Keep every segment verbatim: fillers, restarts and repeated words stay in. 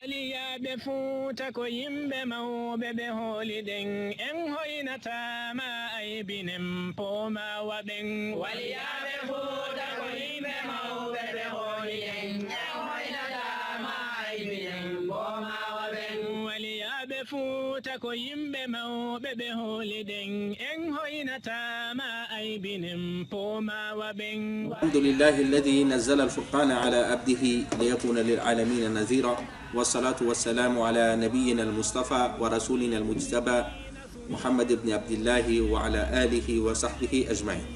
Waliyaaɓe Fuuta ko yimɓe mawɓe ɓe hooliɗen, en hoynataama aybinen poomawa ɓen. Waliyaaɓe Fuuta ko yimɓe mawɓe ɓe hooliɗen, en hoynataama aybinen poomawa ɓen. Waliyaaɓe Fuuta ko yimɓe mawɓe ɓe hooliɗen, en hoynataama aybinen poomawa ɓen. الحمد لله الذي نزل الفرقان على عبده ليكون للعالمين نذيرا، والصلاة والسلام على نبينا المصطفى ورسولنا المجتبى محمد بن عبد الله وعلى آله وصحبه أجمعين.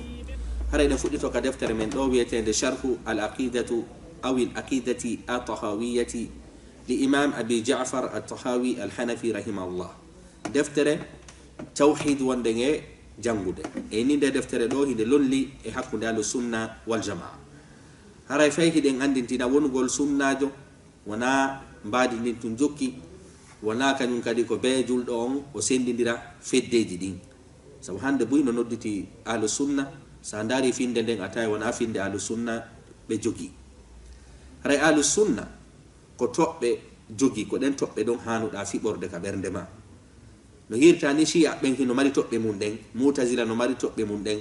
Hara eɗen fuɗɗito ka deftere men ɗo wi'eteende Sharhu al-Aqidatu aw al-Aqidati at-Tahawiyati li Imam Abi Ja'far at-Tahawi al-Hanafi rahimahullah. Deftere tawhid wonde nge janngude. E ni nde deftere ɗo hinde lolli e hakkunde ahlu sunna wal jamaa. Haray fay hiɗen anndintina wonugol sunnaajo wonaa mbaadi ndin tun jokki, wonaa kañum kadi ko bee julɗo on o senndindira feddeeji ɗin. Sabu hannde buy no nodditi ahlu sunna, so a ndaari finnde nden a tawi wonaa finnde ahlu sunna ɓe jogii. Haray ahlu sunna ko toɓɓe jogii, ko ɗen toɓɓe ɗon haanuɗaa fiɓorde ka ɓernde ma. No hiirta ni, Shi'a ɓen hino mari toɓɓe mum ɗen, Mu'tazila no mari toɓɓe mum ɗen,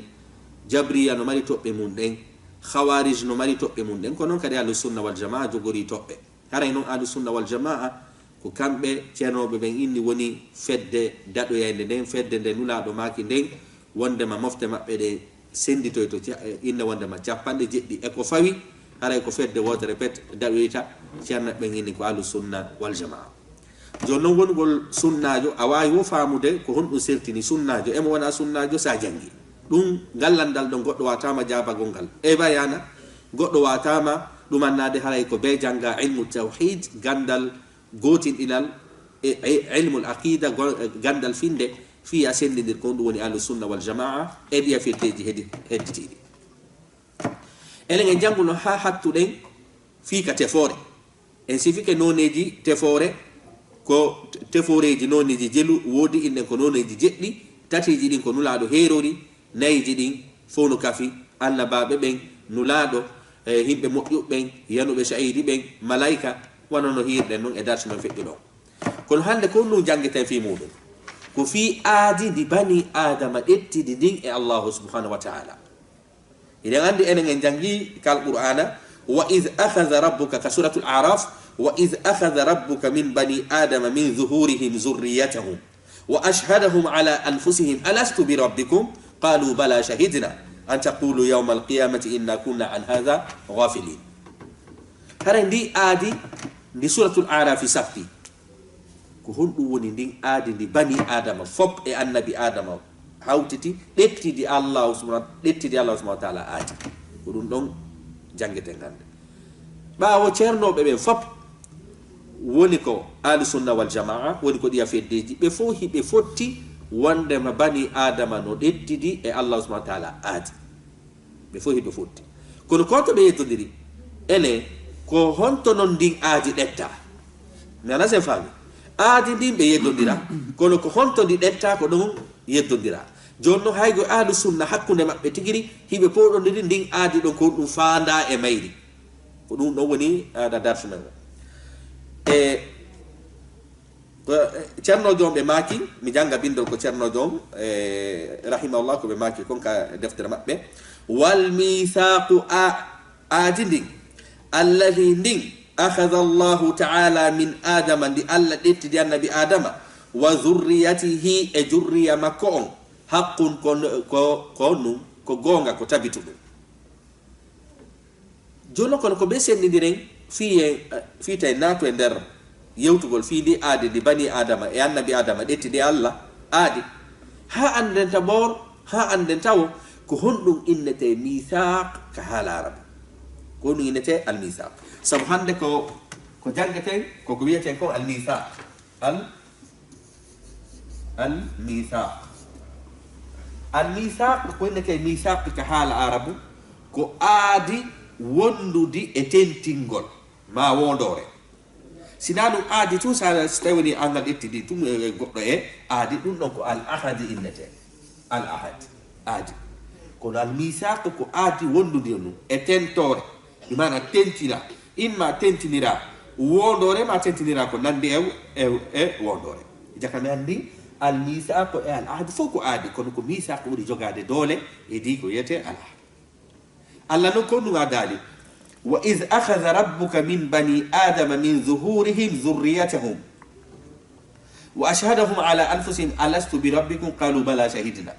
Jabriya no mari toɓɓe mum ɗen, Khawarij no mari toɓɓe mum ɗen, ko non kadi Ahlu Sunna wal Jamaa jogori toɓɓe. Haray non Ahlu Sunna wal Jamaa ko kamɓe ceernooɓe ɓen inni woni fedde daɗoyaynde nden, fedde nde Nulaaɗo maaki nden, wondema mofte maɓɓe ɗe sennditoyto ca-, inna wondema capanɗe jeɗɗi e ko fawi, haray ko fedde wootere pet daɗoyta, ceerno ɓen inni ko Ahlu Sunna wal Jamaa. Jooni non wonugol sunnaajo, a waawi wo faamude ko honɗum sertini sunnaajo, e mo wona sunnaajo sa janngi. Ɗum ngal lanndal ɗon goɗɗo waataama jaabagol ngal. E bayaana, goɗɗo waataama ɗumannaade haray ko bee jannga ilmu tawhid, ganndal gootinɗinal, e, e ilmul aqida, go-, ganndal finnde, fii a senndindir ko ɗum woni Ahlu Sunna wal Jamaa e ɗiya firteeji hedi-, hedditiiɗi. Enen en jannguno haa hattuɗen fii ka tefoore. En sifike nooneeji tefoore, ko te-, tefooreeji nooneeji jelu woodi, inɗen ko nooneeji jeɗɗi, tatiiji ɗin ko Nulaaɗo heerori, nayiiji ɗin fow no kafi, annabaaɓe ɓen, Nulaaɗo, e yimɓe moƴƴuɓe ɓen, yanuɓe cahiidi ɓen, malaa'ika, wano no hiirɗen non e darsi men feƴƴuɗo on. Kono hannde ko ɗum janngiten fii muuɗum? Ko fii aadi ndi banii Aadama ɗettidi ndin e Allaahu subhaanahu wa ta'aalaa. Hiɗen anndi enen en janngi ka Alqur'aana, "Wa idh akhadha rabbuka," ka Suuratul A'raaf, "Wa idh akhadha rabbuka min banii Aadama min dhuhuurihim dhurriyyatahum wa ashhadahum ala anfusihim alastu bi rabbikum, qaaluu balaa shahidnaa an taquluu yawmal qiyaamati innaa kunnaa an haadhaa ghaafiliin." Haray ndi aadi ndi Suuratul A'raafi sappi. Ko honɗum woni ndin aadi ndi banii Aadama fop e annabi Aadama hawtiti, ɗettidi Allaahu subhaanahu, ɗettidi Allaahu subhaanahu wa ta'aalaa aadi? Ko ɗum ɗon janngeten hannde. Ɓaawo ceernooɓe ɓen fop woni ko Ahlu Sunna wal Jamaa, woni ko ɗiya feddeeji, ɓe fow hiɓe fotti wondema banii Aadama no ɗettidi e Allaahu subhaanahu wa ta'aalaa aadi. Ɓe fow hiɓe fotti. Kono ko honto ɓe yeddondiri? Ene, ko honto non ndin aadi ɗetta? Mi anndaa si en faami. Aadi ndin ɓe yeddondira, kono ko honto ndi ɗetta ko ɗon yeddondira. Jooni non hay go Ahlu Sunna hakkunde maɓɓe tigiri, hiɓe pooɗondiri ndin aadi ɗon ko ɗum faandaa e mayri. Ko ɗum ɗon woni, ah, darsu men o. E, Ko, eh, Ceerno Joom ɓe maaki, mi jannga binndol ko Ceerno Joom, eh, rahimahullah, ko ɓe maaki kon ka deftere maɓɓe. "Wal miisaaqu a-, aadi ndin, alladhi ndin, akhadha Allahu ta'ala min Adama, ndi Allah ɗettidi annabi Adama, wa dhurriyatihi e jurriya makko on, haqqun ko, ko, ko honɗum, ko goonga, ko tabituɗum." Jooni non kono ko ɓe senndindiren fii e, fii tawi naatu e nder yewtugol fii ndi aadi ndi banii Aadama e annabi Aadama ɗettidi Allah aadi. Haa annden d'abord, haa annden tawo, ko honɗum innetee miisaaq ka haala Arabu? Ko honɗum innetee al miisaaq? Sabu hannde ko, ko janngeten, ko ko wiyeten kon al miisaaq. Al, al miisaaq. Al miisaaq, ko innetee miisaaq ka haala Arabu, ko aadi wondundi e tentingol, maa woondoore. Si naa ɗum aadi tun, sa, si tawi woni angal ƴetti ndi tun, e, e goɗɗo e aadi, ɗum ɗon ko al ahadi innetee. Al ahad, aadi. Kono al miisaaq ko aadi wondundi on ɗum e tentoore. Bi maana tentina, imma tentinira, Wondoore ma tentinira ko nandi e, e, e wondoore. Jaka mi anndi, al misaqu e al ahdu fof ko aadi, kono ko misaqu ɓuri jogaade doole, e di ko wiyetee al ahdu. Allah noon ko ɗum addaali. Wa iz akhadha rabbuka min bani adama min zuhurihim zurriyatahum wa ashhadahum ala anfusihim alastu bi rabbikum qalu bala shahidna.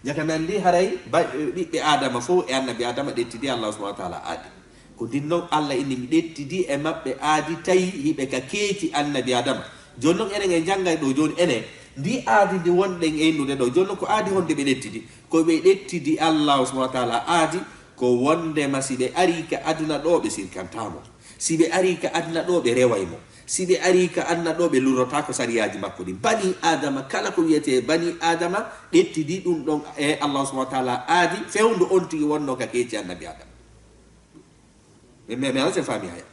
Jaka mi anndi haray ba-, ɓiɓɓe Adama fof e annabi Adama ɗettidi Allah subhanahu wa taala aadi. Ko ndin noon Allah inni mi ɗettidi e maɓɓe aadi tawi hiɓe ka keeci annabi Adama. Jooni noon enen en janngay ɗo jooni enen ndi aadi ndi wonɗen e innude ɗo. Jooni noon ko aadi honde ɓe ɗettidi? Ko ɓe ɗettidi Allah subhanahu wa taala aadi ko wondema si ɓe ari ka aduna ɗo ɓe sirkantamo. Si ɓe ari ka aduna ɗo ɓe reway mo. Si ɓe ari ka aduna ɗo ɓe lurrotako sariyaaji makko ɗin. Bani Adama kala ko wiyetee bani Adama ɗettidi ɗum ɗon e Allah subhanahu wa taala aadi fewndo on tigi wonno ka keeci annabi Adama. Mi, mi, mi ala sen faami haya.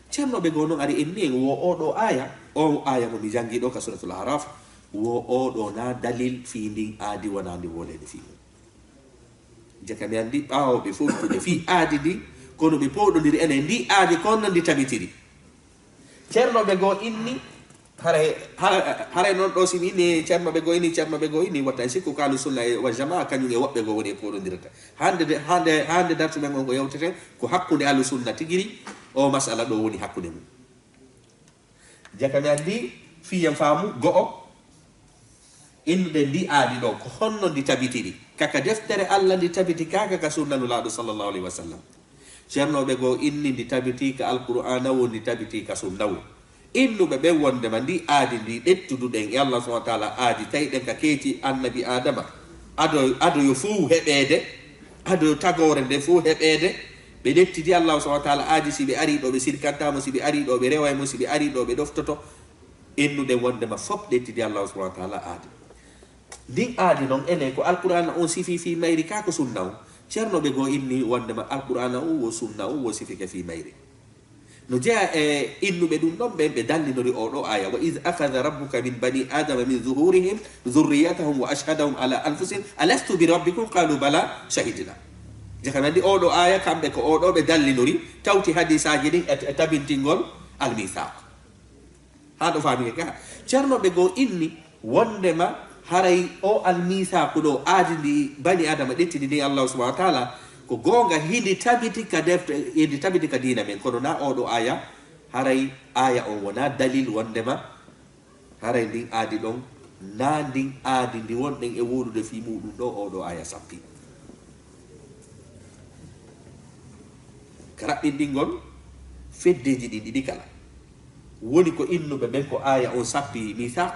Ceerno ɓe goo noon ari en ni en wo oɗo aya, o aya mo mi janngi ɗo ka suratul Araf, wo oɗo na dalil fii ndin aadi wonaa ndi wolede fii mum. Jaka mi anndi ɓaawo ɓe fowtude fii aadi ndi, kono ɓe powɗondiri enen ndi aadi kon no ndi tabitiri. Ceerno ɓe goo inni, haray, ha-, haray noon ɗo si mi inni ceerno ɓe goo inni, ceerno ɓe goo inni, watta e sikku ko ahlu sunna e wal jamaa, kañum e woɓɓe goo woni e powɗondirta. Hannde de, hannde, hannde darsu men on ko yewteten ko hakkunde ahlu sunna tigiri, o masala ɗo woni hakkunde mum. Jaka mi anndi fii en faamu go'o, innude ndi aadi ɗo, ko honno ndi tabitiri? Kaka deftere Allah ndi tabiti, kaka ka sunna Nulaaɗo sallallahu alayhi wa sallam. Ceernooɓe goo inni ndi tabiti ka Alqur'aana wo, ndi tabiti ka sunna wo. Innuɓe ɓen wondema ndi aadi ndi ɗettuduɗen e Allah subhanahu wa taala aadi, tawiɗen ka keeci annabi Aadama, ado, ado yo fow heɓeede, ado yo tagoore nde fow heɓeede, ɓe ɗettidi Allah subhanahu wa taala aadi, si ɓe ari ɗo ɓe sirkanta mo, si ɓe ari ɗo ɓe reway mo, si ɓe ari ɗo ɓe ɗoftoto, innuɗen wondema fop ɗettidi Allah subhanahu wa taala aadi. Ndin aadi noon, enen ko Alqur'aana on sifi fii mayri, kaa ko sunna on? Ceernooɓe goo inni wondema Alqur'aana on wo sunna on wo sifike fii mayri. No jeyaa e innuɓe ɗum ɗon ɓen, ɓe dallinori oo ɗoo aaya, "Wa iz akhadha rabbuka min bani Adama min zuhurihim dhurriyyatahum wa ashhadahum ala anfusihim alastu bi rabbikum qalu bala shahidna." Jaka mi anndi oo ɗoo aaya, kamɓe ko oo ɗoo ɓe dallinori, tawti hadiisaaji ɗin e, e tabintingol al-miisaaq. Haa ɗo faamike ka? Ceernooɓe goo inni wondema haray o al-miisaaku ɗo, aadi ndi bani Adama ɗettidi ndi Allah subhanahu wa taala, ko goonga, hindi tabiti ka defte, hindi tabiti ka diina men, kono na oo ɗoo aaya, haray aaya on wonaa dalil wondema haray ndin aadi ɗon, na ndin aadi ndi wonɗen e woodude fii muuɗum ɗo, oo ɗoo aaya sappi. Ka raɓɓinɗingol feddeeji ɗin ɗiɗi kala. Woni ko innuɓe ɓen ko aaya on sappi miisaaq,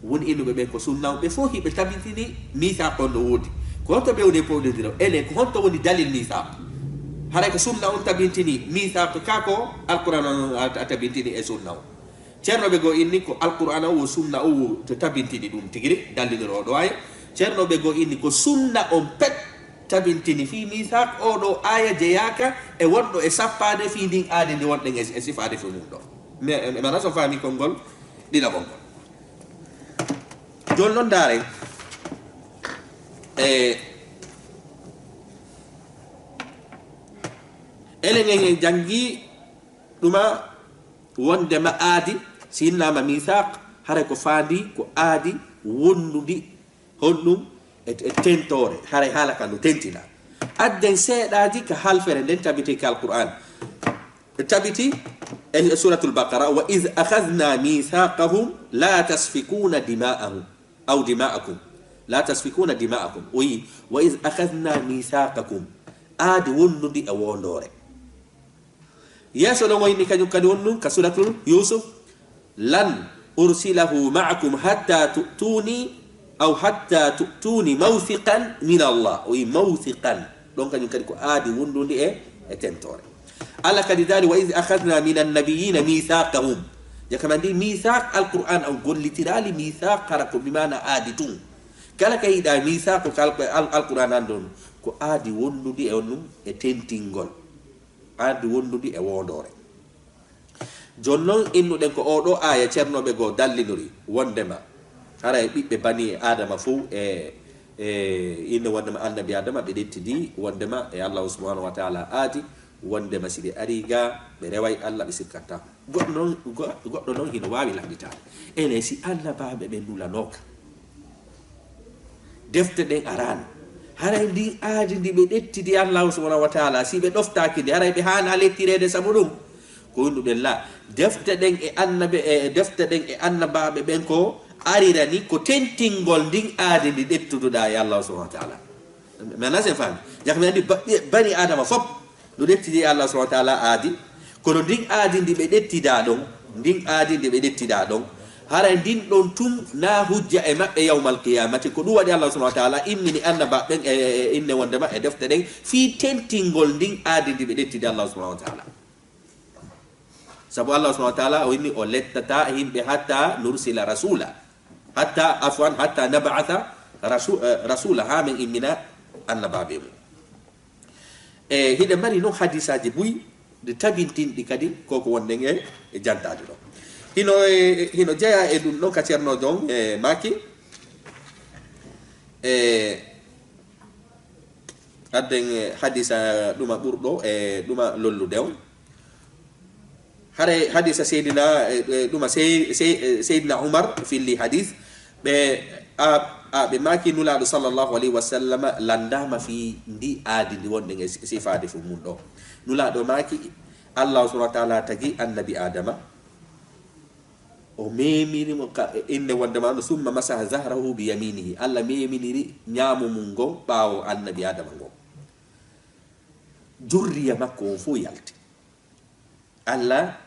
woni innuɓe ɓen ko sunna on, ɓe fof hiɓe tabitini miisaaq on no woodi. Ko honto ɓe woni e powɗondira? Enen, ko honto woni dalil miisaaq? Haray ko sunna on tabintini miisaaq, kaa ko Alqur'aana on a, a tabintini e sunna on? Ceernooɓe goo inni ko Alqur'aana on wo sunna on wo to tabintini ɗum tigiri, dallinori oo ɗoo aaya. Ceernooɓe goo inni ko sunna on pet tabintini fii miisaaq, oo ɗoo aaya jeyaaka e wonɗo e sappaade fii ndin aadi ndi wonɗen e, e sifaade fii mum ɗo. Mi, mi, mi, maanaa so faami konngol ɗiɗaɓol ngol. Jooni non ndaaren, e, enen en, en janngi ɗuma wondema aadi, si innaama miisaaq, haray ko faandi ko aadi wondundi honɗum e, e tentoore, haray haala ka no tentina. Adden seeɗaaji ka halfere nden tabiti ka Alqur'aan. Tabiti e Suuratul Baqara, "Wa iz akhadna miisaaqahum la tasfikuna dima'ahum, aw dima'akum. La tasfikuna dima'akum." O yi, "Wa iz akhadna miisaaqakum." Aadi wondundi e wondoore. Yeeso ɗon o inni kañum kadi on ɗum ka Suuratul Yuusuf, "Lan ursilahu ma'akum hatta tu'tuni, aw hatta tu'tuni mawthiqan min Allah." O yi mawthiqan. Ɗon kañum kadi ko aadi wondundi e, e tentoore. Allah kadi daali, "Wa iz akhadna minan nabiyyina mithaqahum." Jaka mi anndi miisaaq Alqur'aan on gollitiraali miisaaq hara ko bi maana aadi tun. Kala ka yiɗa miisaaq ko kal-, al-, Alqur'aan an ɗon, ko aadi wondundi e on ɗum e tentingol. Aadi wondundi e wondoore. Jooni non innuɗen ko oo ɗoo aaya ceernooɓe goo dallinori wondema haray ɓiɓɓe bani Aadama fow e, e inne wondema annabi Aadama ɓe ɗettidi wondema e Allaahu subhaanahu wa taala aadi Wondema si ɓe ari ga, ɓe reway Allah, ɓe sirkatta. Goɗɗo non, go-, goɗɗo non hino waawi lannditaade. Enen si annabaaɓe ɓe nulanooka, defte ɗen araano. Haray ndin aadi ndi ɓe ɗettidi Allahu subhanahu wa taala, si ɓe ɗoftaaki ndi, haray ɓe haana lettireede sabu ɗum. Ko winduɗen la, defte ɗen e annabe, e defte ɗen e annabaaɓe ɓen ko arirani ko tentingol ndin aadi ndi ɗettuduɗaa e Allahu subhanahu wa taala. Mi anndaa si en faami. Jaka mi anndi ba-, ɓe-, bani Aadama fop, no ɗettidi e Allah subhanahu wa taala aadi. Kono ndin aadi ndi ɓe ɗettidaa ɗon, ndin aadi ndi ɓe ɗettidaa ɗon, haray ndin ɗon tun na hujja e maɓɓe yawmal qiyamati. Ko ɗum waɗi Allah subhanahu wa taala immini annabaaɓe ɓen e, e, e inne wondema e defte ɗen fii tentingol ndin aadi ndi ɓe ɗettidi Allah subhanahu wa taala. Sabu Allah subhanahu wa taala o inni o lettata yimɓe hatta nursila rasula. Hatta, afwan, hatta nab'atha rasu-, eh, rasula, haa men immina annabaaɓe mum. E hiɗen mari non hadisaaji buy ɗi tabintinɗi kadi ko ko wonɗen e, e jantaade ɗo. Hino, e, hino jeyaa e ɗum ɗon ka Ceerno Jon e maaki. E adden, e, hadisa ɗuma ɓurɗo, e, ɗuma lollude on. Haray hadisa Seydina, e, e, ɗuma Sey-, Sey-, e, Seydina Umar filli hadis. Ɓe, a, a, ɓe maaki Nulaaɗo sallallahu alayhi wa sallam lanndaama fii ndi aadi ndi wonɗen e si-, sifaade fo mum ɗo. Nulaaɗo maaki, Allah subhanahu wa taala tagi annabi Adama. O memiri mo ka, e, inne wondema no, "Summa masaha zahrahu bi yaminihi." Allah meminiri ñaamo mum ngon ɓaawo annabi Adama ngon. Jurriya makko on fof yalti. Allah,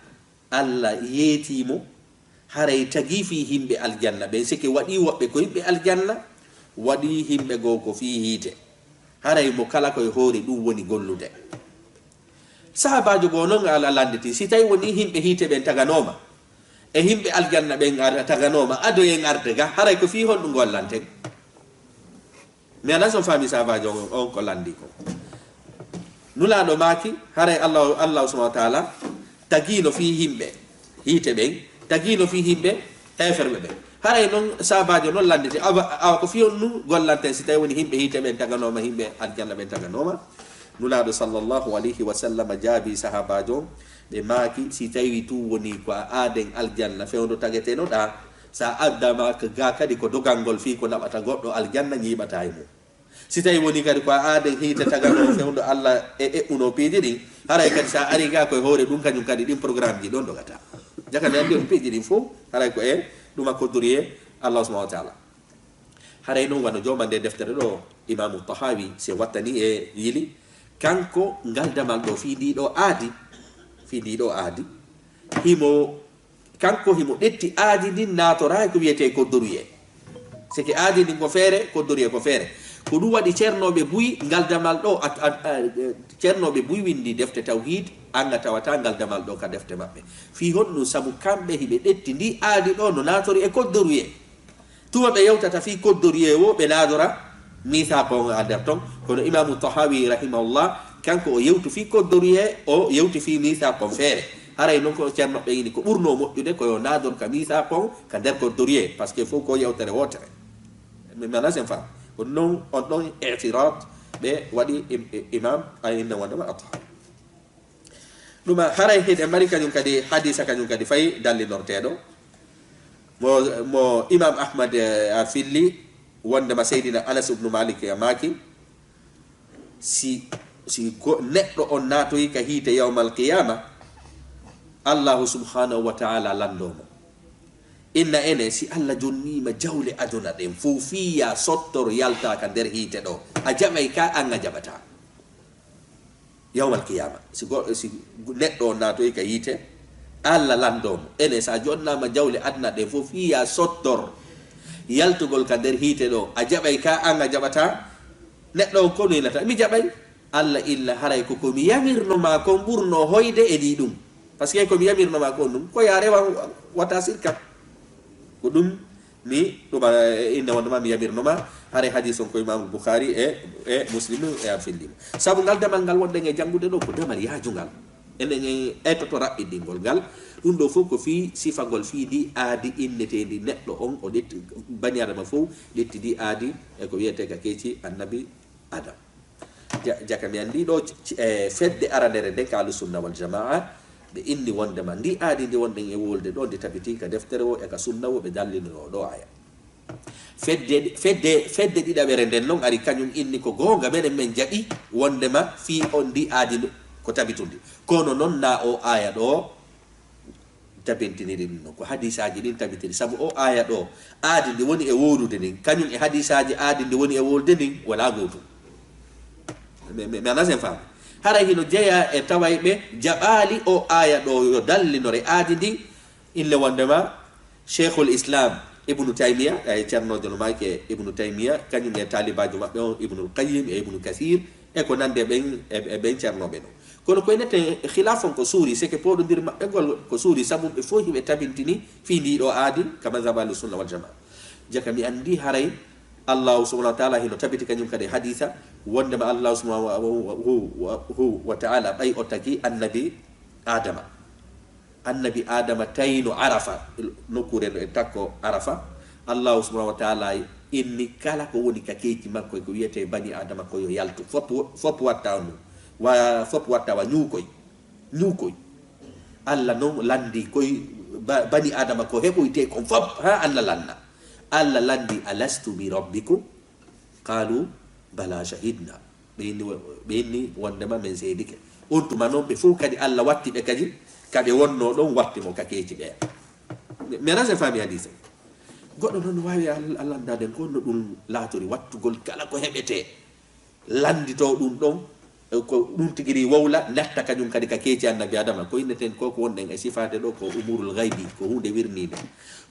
Allah yeetii mo, haray tagii fii yimɓe aljanna ɓen. Seke waɗii woɓɓe ko yimɓe aljanna, waɗii yimɓe goo ko fii hiite. Haray mo kala ko e hoore ɗum woni gollude. Sahaabaajo goo non Allah lannditi, si tawi wonii yimɓe hiite ɓen taganooma, e yimɓe aljanna ɓen ar-, taganooma, adoyen arde ga, haray ko fii honɗum gollanten? Mi anndaa si on faami sahaabaajo on, on ko lanndii kon. Nulaaɗo maaki, haray Allah, Allah subhanahu wa taala tagiino fii yimɓe hiite ɓen, tagiino fii yimɓe heeferɓe ɓen. Haray non sahaabaajo non lannditi, awa, awa ko fii honɗum gollanten si tawi woni yimɓe hiite ɓen taganooma, yimɓe aljanna ɓen taganooma? Nulaaɗo sallallahu alayhi wa sallam jaabii sahaabaajo on, ɓe maaki, si tawi tun woni ko a aaden aljanna fewndo tagetenoɗaa, sa addaama ka ga kadi ko dogangol fii ko naɓata goɗɗo aljanna, ñiiɓataa e mum. Si tawi woni kadi ko a aaden hiite taganoo fewndo Allah e eɓɓunoo piiji ɗin, haray kadi sa ari ga koye hoore ɗum, kañum kadi ɗin programme ji ɗon dogata. Jaka mi anndi on piiji ɗin fof, haray ko e ɗuma koddoriye Allah subhanahu wa taala. Haray non wano jooma nde deftere ɗo, Imaamu Tahawi, si wattani e yili, kanko ngal damal ɗo fii ndi ɗo aadi, fii ndi ɗo aadi, himo, kanko himo ɗetti aadi ndin naatoraa ko wiyetee koddoruyee. Seke aadi ndin ko feere, koddoruyee ko feere. Ko ɗum waɗi ceernooɓe buy ngal damal ɗo, a, a, a, ceernooɓe buy winndi defte tawhiid, an a tawata ngal damal ɗo ka defte maɓɓe. Fii honɗum? Sabu kamɓe hiɓe ɗetti ndi aadi ɗo no naatori e koddoruyee. Tuma ɓe yewtata fii koddoruyee woo, ɓe naadora miisaaqo on e nder ton. Kono Imaamu Tahawi, rahimahullah, kanko o yewtu fii koddoruyee, o yewti fii miisaaqo on feere. Haray non ko ceerno ɓe ini ko ɓurnoo moƴƴude ko yo naador ka miisaaqo on ka nder koddoruyee, parce que fof ko yewtere wootere. Mi, mi anndaa si en faam. Ko non, on ɗon i'tiraad ɓe waɗi im-, i-, Imaam, a, inna wondema At-Tahawi. Ɗuma haray hiɗen mari kañum kadi hadiisa kañum kadi fay dallinorteeɗo. Mo, mo Imam Ahmad, eh, a filli wondema Seydina Anas ibnu Malik a maaki, si, si go-, neɗɗo on naatoyi ka hiite yawmal qiyama, Allahu subhanahu wa ta'ala lanndo mo. Inna ene, si Allah jonniima jawle aduna ɗen fow fii ya sottor yalta ka nder hiite ɗo, a jaɓay ka an a jaɓata? Yawmal qiyama, si go-, si neɗɗo on naatoyi ka yiite, Allah lanndo mo, ene, sa jonnaama jawle aduna ɗen fof fii ya sottor yaltugol ka nder hiite ɗo, a jaɓay ka an a jaɓata? Neɗɗo on ko no inata, mi jaɓay. Allah inna, haray ko ko mi yamirno ma kon ɓurno hoyde e ɗi ɗum. Parce que ko mi yamirno ma kon ɗum, ko ya rewa wata sirka. Ko ɗum mi ɗuma, e, inna wondema mi yamirno ma, haray hadis on ko Imam Bukhari e, e Muslim e a fillimo. Sabu ngal damal ngal wonɗen e janngude ɗo ko damal yaajungal. Enen en etoto raɓɓiɗingol ngal. Ɗum ɗo fof ko fii sifagol fii ndi aadi innetendi neɗɗo on o ɗetti, bani Adama fof ɗetti ndi aadi e ko wiyetee ka keeci Annabi Adam. Jaka mi anndi ɗo, c- c- e fedde aranere nden ka Ahlu Sunna wal Jamaa, ɓe inni wondema ndi aadi ndi wonɗen e wolde ɗo, ndi tabiti ka deftere o e ka sunna o, ɓe dallinori o ɗo aya. Fedde, fedde, fedde ɗiɗaɓere nden non ari, kañum inni ko goonga, menen men jaɓi wondema fii on ndi aadi ko tabitundi. Kono non na o aya ɗo tabintiniri ɗum non, ko hadisaaji ɗin tabitiri. Sabu o aya ɗo, aadi ndi woni e wolude ndin, kañum e hadisaaji aadi ndi woni e wolde ndin, wala gootum. Mi, mi, mi ana sen faami. Haray hino jeya e taway ɓe jaɓaali o aya ɗo yo dallinore aadi ndin, inne wondema Cheikhul Islam Ibnu Taymiya, e cernojo no maaki e Ibnu Taymiya, kañum e taalibaajo maɓɓe on Ibnul Qayyim e Ibnu Kasir, e ko nande ɓen, e, e ɓen cernooɓe non. Kono ko eneten khilaf on ko suuri, seke pooɗondir maɓɓe ngol ko suuri, sabu ɓe fof hiɓe tabintini fii ndi ɗo aadi ka mazhab Ahlu Sunna wal Jamaa. Jaka mi anndi haray Allahu subhanahu wa taala hino tabiti kañum kadi hadisa, wondema Allahu subhanahu wa, wa, wa, wa, wa taala ɓay o taki annabi Adama. Annabi Adama tayno Arafa, nokkuure no e takko Arafa. Allahu subhanahu wa taala inni kala ko woni ka keeci makko e ko wiyetee bani Adama ko yo yaltu. Fop, fop watta on ɗum. Wa, fop watta wa ñuukoy. Ñuukoy. Allah non lanndi koy ba, bani Adama ko heɓoytee kon fop, ha Allah lanna. Allah lanndi, "Alastu bi rabbikum?" Qalu, "Bala shahidna." Ɓe inni, ɓe inni wondema men seedike. On tuma non ɓe fof kadi Allah watti ɓe kadi, ka ɓe wonno ɗon watti mo ka keeci ɓeya. Mi, mi ana sen faami hadisa. Goɗɗo non no waawi al-, allandaden ko no ɗum laatori wattugol kala ko heɓetee. Lanndito ɗum ɗon, e ko ɗum tigiri wowla, natta kañum kadi ka keeci annabi Adama. Ko inneten ko ko wonɗen e sifaade ɗo ko umurul gaybi, ko huunde wirniinde.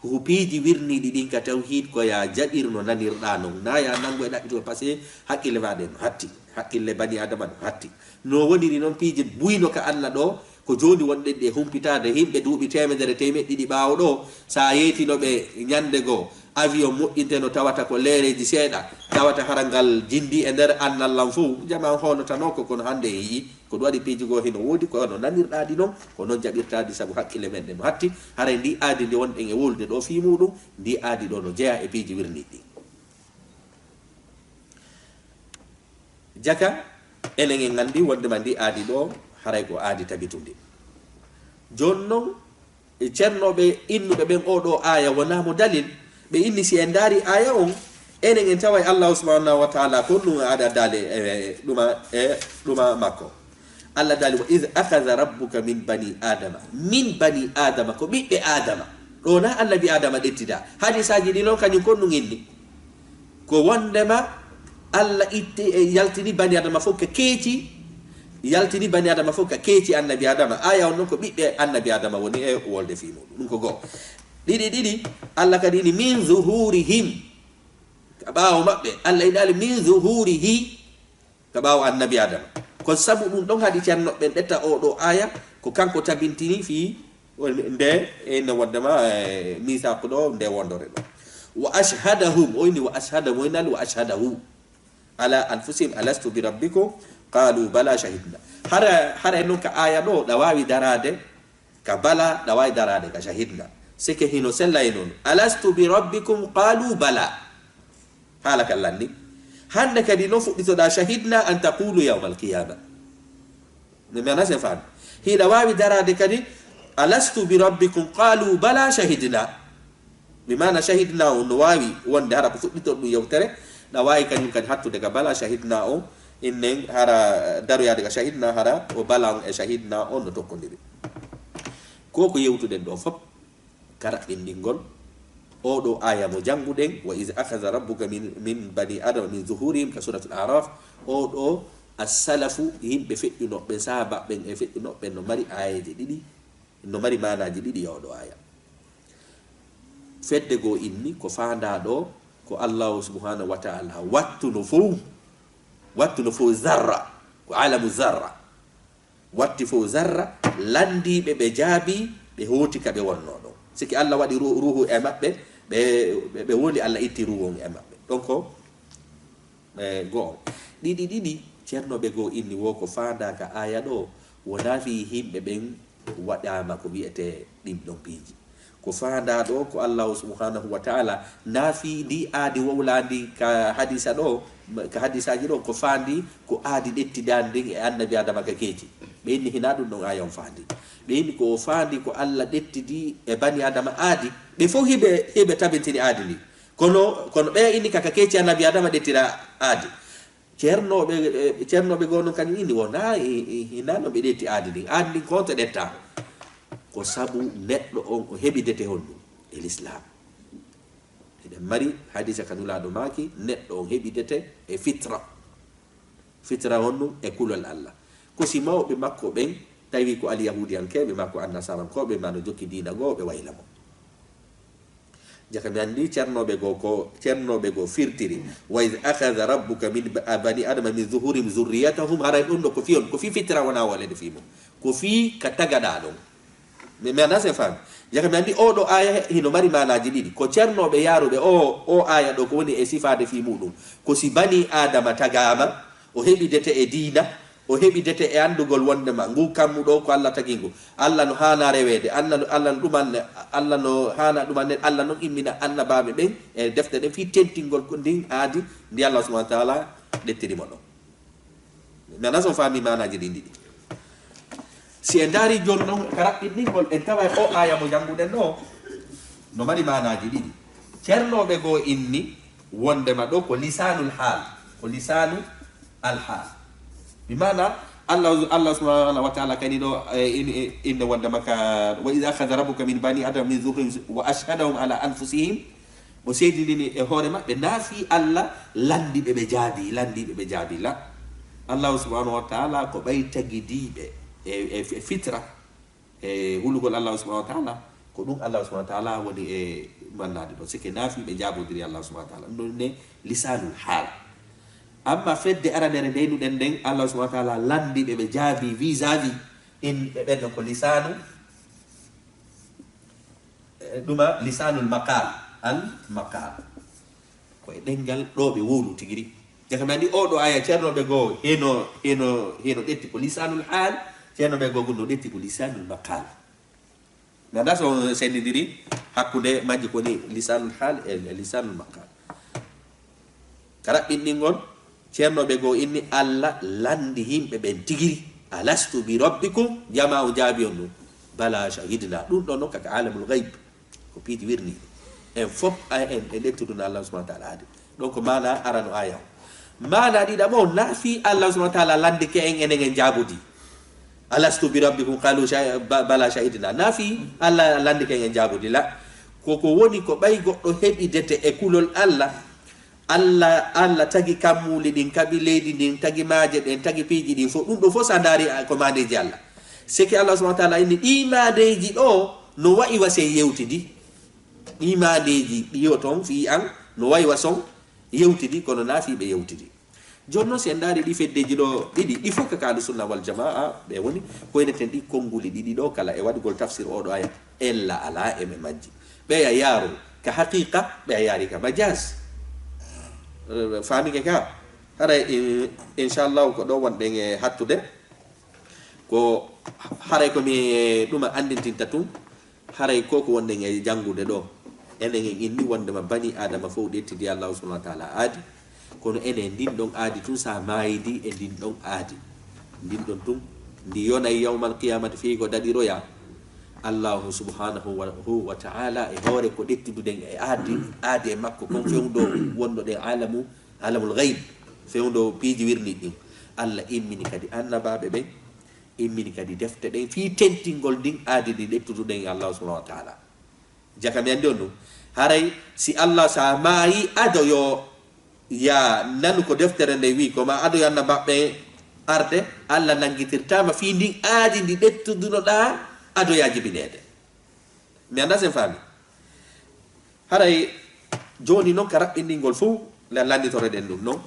Ko piiji wirniiɗi ɗin ka tawhiid ko ya jaɓir no nanirɗaa non. Na ya nanngu e ɗaɓɓitugol, parce que hakkille maaɗa no hatti. Hakkille bani Adama no hatti. No woniri non piiji buyno ka Allah ɗo, ko jooni wonɗen ɗi e humpitaade. Yimɓe duuɓi teemedere, teemeɗɗe ɗiɗi ɓaawo ɗo, sa yeetino ɓe ñannde goo, avion moƴƴinteno tawata ko leereeji seeɗa, tawata hara ngal jinndi e nder annallan fof, jamaa hoolotano ko, kono hannde en yi'i ko ɗum waɗi piiji goo hino woodi, ko no nanirɗaa ɗi non, ko non jaɓirtaa ɗi, sabu hakkille men ɗen no hatti. Haray ndi aadi ndi wonɗen e wolude ɗo fii muuɗum, ndi aadi ɗo no jeyaa e piiji wirniiɗi ɗi. Jaka, enen en anndi wondema ndi aadi ɗo, haray ko aadi tabitundi. Jooni non, e cernooɓe innuɓe ɓen oo ɗoo aaya wonaa mo dalil, ɓe inni si en ndaari aaya on, enen en taway Allahu subhanahu wa taala ko ɗum aada daali e ɗuma, e ɗuma makko. Allah daali, "Wa iz akhadha rabbuka min bani Adama." Min bani Adama, ko ɓiɓɓe Adama. Ɗo na annabi Adama ɗettidaa. Hadisaaji ɗi non kañum kon ɗum inni. Ko wondema Allah itti, e, yaltini bani Adama fof ka keeci, yaltini bani Adama fof ka keeci annabi Adama. Aya on non ko ɓiɓɓe annabi Adama woni e wolde fii muuɗum. Ɗum ko goo. Ɗiɗi, ɗiɗi, Allah kadi ni, "Min zuhurihim." Ka ɓaawo maɓɓe, Allah inaali, "Min zuhurihi." Ka ɓaawo annabi Adama. Ko sabu ɗum ɗon haɗi ceerno ɓen ɓetta oo ɗoo aaya, ko kanko tabintini fii nde, e, no wondema, e, misaaku ɗo, nde wondore ɗo. "Wa ashhadahum", o inni, "Wa ashhadahum", o innaali, "Wa ashhadahu ala anfusihim alastu bi rabbikum, qalu bala shahidna." Hara, hara e non ka aaya ɗo, ɗa waawi daraade ka bala, ɗa waawi daraade ka shahidna. Sike hino sella e non. "Alastu bi rabbikum?" Qalu bala. Haala kan lanni. Hannde kadi non fuɗɗitoɗaa, "Shahidna an taqulu yawmal qiyama." Mi, mi ana sen faami. Hiɗa waawi daraade kadi, "Alastu bi rabbikum?" Qalu, "Bala, shahidna." Mi maana shahidna on no waawi wonde hara ko fuɗɗitoo ɗum yewtere, ɗa waawi kañum kadi hattude ka bala shahidna on, innen hara daroyaade ka shahidna, hara o bala on e shahidna on no tokkondiri. Ko ko yewtuɗen ɗo fop, ka raɓɓinɗingol, oo ɗoo aaya mo jannguɗen, "Wa iz akhadha rabbuka min, min bani Adama min zuhurihim", ka Suratul A'raf, oo ɗoo as-salafu, yimɓe feƴƴunooɓe ɓen, sahaabaaɓe ɓen e feƴƴunooɓe ɓen no mari aayeeje ɗiɗi, no mari maanaaji ɗiɗi e oo ɗoo aaya. Fedde goo inni ko faandaa ɗoo ko Allahu subhanahu wa ta'ala wattuno fow, wattuno fow zarra, ko alamu zarra. Watti fof zarra, lanndiiɓe ɓe jaabii, ɓe hooti ka ɓe wonnoo ɗon. Siki Allah waɗi ru-, ruuhu e maɓɓe, ɓe, ɓe, ɓe woni, Allah itti ruuhu on e maɓɓe. Donc, e, go'o. Ɗiɗi, ɗiɗi, ceerno ɓe goo inni wo ko faandaa ka aaya ɗoo, wonaa fii yimɓe ɓen waɗaama ko wi'etee ɗin ɗon piiji. Ko faandaa ɗoo ko Allaahu subhaanahu wa taala naafii ndii aadi wowlaandi ka hadiisa ɗoo, ka hadiisaaji ɗoo, ko faandii ko aadi ɗettidaandi ndin e annabi Aadama ka keeci. Ɓe inni hinaa ɗun ɗon aaya on faandii. Ɓe inni ko o faandii ko Alla ɗettidi e bani Aadama aadi. Ɓe fow hiɓe, hiɓe tabintini aadi ndin. Kono, kono ɓeya inni ka, ka keeci annabi Aadama ɗettira aadi. Ceernooɓe, eh, ceernooɓe goo non kañum inni wonaa, eh, eh, hinaa no ɓe ɗetti aadi ndin. Aadi ndin ko honto ɗettaa? Ko sabu neɗɗo on o heɓidete honɗum? E lislaam. Eɗen mari hadiisa ka Nulaaɗo maaki, neɗɗo on heɓidete e fitra. Fitra on ɗum e kulol Alla. Ko si mawɓe makko ɓen tawi ko alyahuudiyankeeɓe maa ko annasarankooɓe maa no jokki diina goo, ɓe wayla mo. Jaka mi anndi ceernooɓe goo ko, ceernooɓe goo firtiri: "Wa iz akhadha rabbuka min ba-, bani Adama min zuhurihim zurriyatahum", haray ɗum ɗo ko fii on, ko fii fitra wonaa wolede fii mum. Ko fii ka tagaɗaa ɗon. Mi, mi anndaa si en faami. Jaka mi anndi oo ɗoo aaya he, hino mari maanaaji ɗiɗi. Ko ceernooɓe yaaruɓe oo, oo aaya ɗoo ko woni e sifaade fii muuɗum. Ko si bani Aadama tagaama, o heɓidete e diina, o heɓidete e anndugol wonndema nguu kammu ɗoo ko Alla tagi ngu. Alla no haana reweede, Alla no, Alla no ɗumanne, Alla no haana ɗumanne, Alla non immina annabaaɓe ɓen e defte ɗen fii tentingol ko ndin aadi ndi Alla subhaanahu wa taala ɗettiri mo ɗon. Mi anndaa si on faami maanaaji ɗin ɗiɗi. Si en ndaari jooni non ka raɓɓiɗɗingol, en taway oo aaya mo jannguɗen ɗoo no mari maanaaji ɗiɗi. Ceernooɓe goo inni wonndema ɗoo ko lisaanul haal, ko lisaanu al haal. Bi maana, Allah, Allah subhanahu wa ta'ala kani ɗoo, eh, in-, in-, innde wonndema ka, "Wa iz akhadha rabbuka min bani Adama min zuhrihim wa ashhadahum ala anfusihim." O seedinini e hoore maɓɓe, naafii Alla lanndii ɓe, ɓe jaabii, lanndii ɓe, ɓe jaabii. La. Allahu subhanahu wa ta'ala ko ɓay tagidiiɓe e, e, e fitra, e hulugol Allahu subhanahu wa ta'ala, ko ɗum Allahu subhanahu wa ta'ala woni e mannaade ɗo. Sike naafii ɓe jaabodiri Allahu subhanahu wa ta'ala. Ɗum ɗon ne lisaanul haal. Amma fedde aranere ndeynuɗen nden, Allahu subhanahu wa ta'ala lanndii ɓe, ɓe jaabii vis-à-vis. In ɓe ɓen ɗon ko lisaanu, eh, ɗuma lisaanul maqal, al maqal. Ko e ɗenngal ɗo ɓe wowlu tigi ri. Jaka mi anndi oo ɗoo aaya ceernooɓe goo hino, hino, hino ɗetti ko lisaanul haal, ceernooɓe goo gunno ɗetti ko lisaanul maqal. Mi anndaa si on senndindiri hakkunde majji ko woni lisaanul haal e, e lisaanul maqal. Ka raɓɓinɗingol, ceernooɓe goo inni Alla lanndii yimɓe ɓen tigi ri: "Alastu bi rabbikum?" Jamaa on jaabii on ɗum: "Bala shahidna." Ɗum ɗon non kaka alamul gayb. Ko piiji wirniiɗi. En fof, a, en, en ɗettuduno Allah subhanahu wa ta'ala aadi. Donc, maana arano aaya o. Maana ɗiɗaɓo, naafii Allah subhanahu wa ta'ala lanndike en, enen en jaabodi. "Alastu bi rabbikum?" Qalu sha-, ba-, "Bala shahidna." Naafii Allah lanndike en, en jaabodi. La. Ko ko woni ko ɓay goɗɗo heɓidete e kulol Allah. Allah, Allah tagi kammuuli ɗin, kaɓi leydi ndin, tagi maaje ɗen, tagi piiji ɗin fof. Ɗum ɗo fof so a ndaari, a, ko maandeeji Allah. Seke Allah subhanahu wa ta'ala inni ɗii maandeeji ɗo no wayi wa sen yewtidi. Ɗii maandeeji ɗi yo toon fii an no wayi wa son yewtidi, kono naafii ɓe yewtidi. Jooni noon, si en ndaari ɗii feddeeji ɗo ɗiɗi, ɗi fof kaka Ahlu Sunna wal Jamaa ɓe woni, koyneten ɗii konnguli ɗiɗi ɗo kala e waɗugol tafsir oo ɗo aya, ella alaa e ɓe majji. Ɓeya yaaro ka haqiqa, ɓeya yaari ka majaz. Eh, faamike ka? Haray, in-, inchallahu ko ɗo wonɗen e hattude. Ko haray ko mi, eh, ɗuma anndintinta tun. Haray ko ko wonɗen e janngude ɗo, enen en inni wonndema banii Aadama fof ɗettidi Allaahu subhaanahu wa ta'aalaa aadi, kono enen ndin ɗon aadi tun, so a maayidi e ndin ɗon aadi, ndin ɗon tun, ndi yonay yawmal qiyaamati fii ko daɗiroyaa. Allaahu subhaanahu wa, hu wa ta'aalaa e hoore ko ɗettiduɗen e aadi, aadi e makko kon fewndo wonnoɗen aalamu, aalamul gayb, fewndo piiji wirniiɗi ɗin. Alla immini kadi annabaaɓe ɓen, immini kadi defte ɗen fii tentingol ndin aadi ndi ɗettuduɗen e Allaahu subhaanahu wa ta'aalaa. Jaka mi anndi on ɗum. Haray si Allah, so a maayii, ado yo ya nanu ko deftere nde wi'i, ko ma ado yo annabaaɓe arde, Allah nanngitirtaama fii ndin aadi ndi ɗettudunoɗaa ado ya jibineede. Mi anndaa si en faami. Haray jooni noon ka raɓɓinɗingol fof, la-, lannditoroɗen ɗum noon.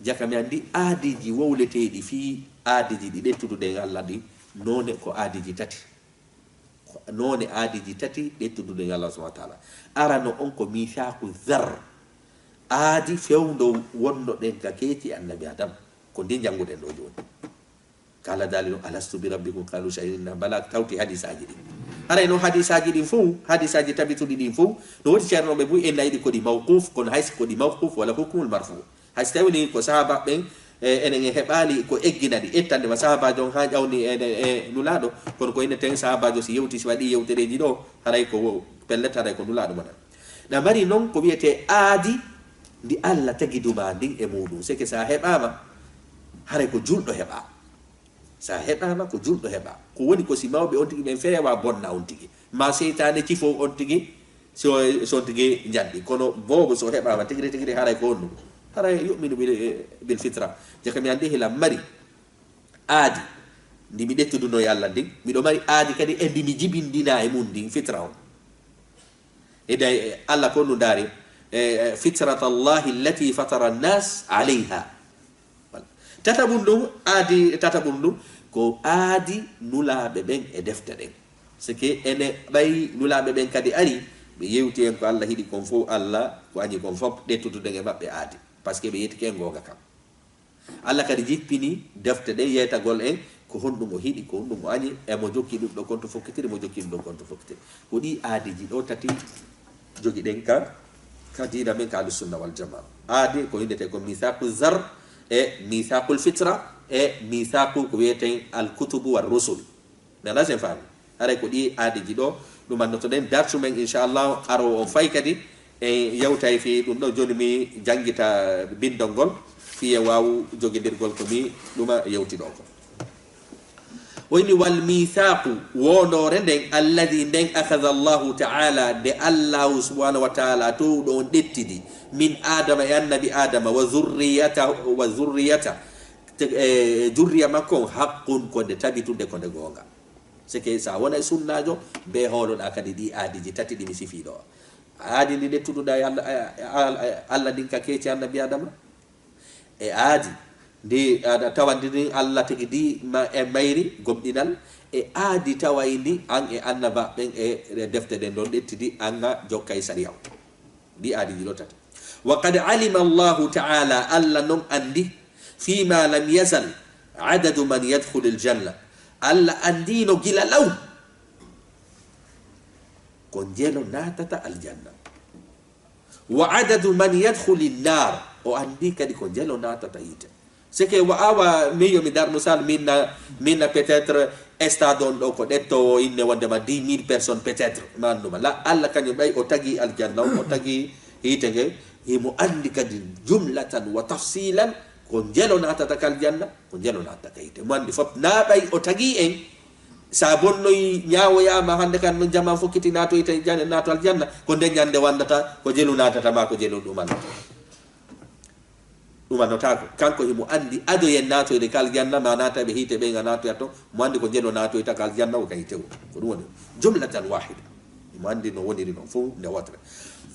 Jaka mi anndi aadiiji wowleteeɗi fii aadiiji ɗi ɗettuduɗen Allah ɗin, noone ko aadiiji tati. Noone aadiiji tati ɗettuduɗen Allah subhaanahu wa ta'aalaa. Arano on ko miisaaku zar. Aadi fewndo wonnoɗen ka keeci Annabi Adam. Ko ndin jannguɗen ɗo jooni. Kala daali ɗum, "Alastu bi rabbikum?" Qalu, "Shahidna." Bala tawti hadisaaji ɗin. Haray noon hadisaaji ɗin fof, hadisaaji tabituɗi ɗin fof, no woni ceernooɓe buy en nayi ɗi ko ɗi mawquf, kono hay si ko ɗi mawquf wala hukmul marfu. Hay si tawi ni ko sahaaba ɓen, e, enen en heɓaali ko eggina ɗi, ettande ma sahaabaajo on haa ƴawni e, e, e Nulaaɗo, kono ko inneten sahaabaajo si yewti, si waɗi yewtereeji ɗo, haray ko wo-, pellet, haray ko Nulaaɗo mo nan. Na mari noon ko wiyetee aadi ndi Alla tagi duma ndin e muuɗum. Seke sa heɓaama, haray ko julɗo heɓaa. Sa heɓaama ko julɗo heɓaa. Ko woni ko si mawɓe on tigi ɓen feewa bonna on tigi. Ma seytaane cifo on tigi, so, so on tigi njanɗi. Kono boobo so heɓaama tigiri tigiri haray ko on ɗum. Haray yu'minu bil, bil fitra. Jaka mi anndi hila mari aadi ndi mi ɗettuduno e Alla ndin. Miɗo mari aadi kadi e ndi mi jibindina e mun ndin fitra on. E day, e, Alla ko ndu ndaari, e, e, "Fitrata Allahi allati fatara an-nas alayha." Tataɓum ɗum, aadi tataɓum ɗum, ko aadi nulaaɓe ɓen e defte ɗen. Seke ene ɓay nulaaɓe ɓen kadi ari, ɓe yewti en ko Alla hiɗi kon fof, Alla ko añi kon fof, ɗettuduɗen e maɓɓe aadi. Par ce que ɓe yettike en goonga kan. Alla kadi jippini defte ɗen yeetagol en ko honɗum o hiɗi, ko honɗum o añi, e mo jokki ɗum ɗo konto fokkitiri, mo jokki ɗum ɗo konto fokkitiri. Ko ɗi aadiji ɗo tati jogiɗen ka, ka diina men ka Ahlu Sunna wal Jamaa. Aadi ko innete ko misaqu zar, e misaqul fitra, e misaqu ko wiyeten al kutubu war rusul. Mi alaa sen faami. Haray ko ɗi aadiji ɗo, ɗum annotoɗen darsu men, inchallah, arowo on fay kadi, en yewtay fii ɗum ɗo. Jooni mi janngita binndol ngol, fii en waawu jogindirgol ko mi ɗuma yewti ɗo ko. O inni, "Wal mithaqu, wondoore nden, alladi nden, akhadha Allahu ta'ala, nde Allahu subhanahu wa ta'ala towɗo on ɗettidi, min Adama, e annabi Adama, wa zurriyata, wa zurriyata, te, e, zurriya makko on, haqqun, ko nde tabitunde, ko nde goonga." Seke sa wona e sunnaajo, be hooloɗaa kadi ɗi aadiji tati ɗi mi sifii ɗo. Aadi ndi ɗettuduɗaa e Alla, e, e, e Alla ndin ka keeci annabi Adama. E aadi ndi aɗa tawandi ndin Alla tigi di ma, e mayri gomɗinal. E aadi tawayndi an e annaba ɓen e, e defte ɗen ɗon ɗettidi an a jokkay sariya o. Ɗi aadiji ɗo tati. Wa qad alima Allahu ta'ala, Alla non andi, fima lam yazal adadu man yadkhulul janna. Alla andino gila law ko njelo naatata aljanna. Wa adadu man yadkhulun nar, o andi kadi ko njelo naatata yiite. Seke wa awa min yo mi dar misal, min na, min na peut-être stade on ɗo ko ɗettowo inne wondema dix mille personnes peut-être, ma annuma. La, Alla kañum ɓay o tagi aljanna on, o tagi hiite nge, himo andi kadi jumlatan wa tafsilan ko njelo naatata ka aljanna, ko njelo naatata ka hiite. Mo andi fop na ɓay o tagi en, sa bonnoyi ñaawoyama hande kan non jama fokkiti naatoyta e jan-, naato aljanna, ko nde ñande wandata ko jelu naatata ma ko jelu ɗumanata. Ɗumanotako. Kanko himo andi adoyen naatoyde ka aljanna, ma naata ɓe hiite ɓen a naatoyat ton. Mo andi ko jelo naatoyta ka aljanna o ka hiite o. Ko ɗum woni jumlatan wahida. Mo andi no woniri non fof nde wotere.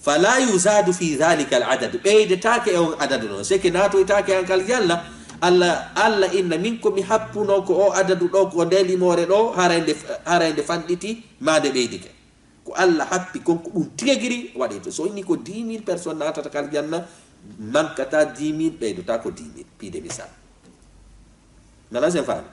Fala yuzadu fi dhalika al adad. Ɓeydetaake e on adadu non. Seke naatoytaake an ka aljanna. Alla, Alla inna min ko mi happuno ko o adadu ɗo, ko nde limoore ɗo, haray nde, haray nde fanɗiti, ma nde ɓeydike. Ko Alla happi kon ko ɗum tigagiri waɗayto. So inni ko dix mille personnes naatata ka aljanna, mankata dix mille, ɓeydota ko dix mille. Piide misal. Nana sen faami?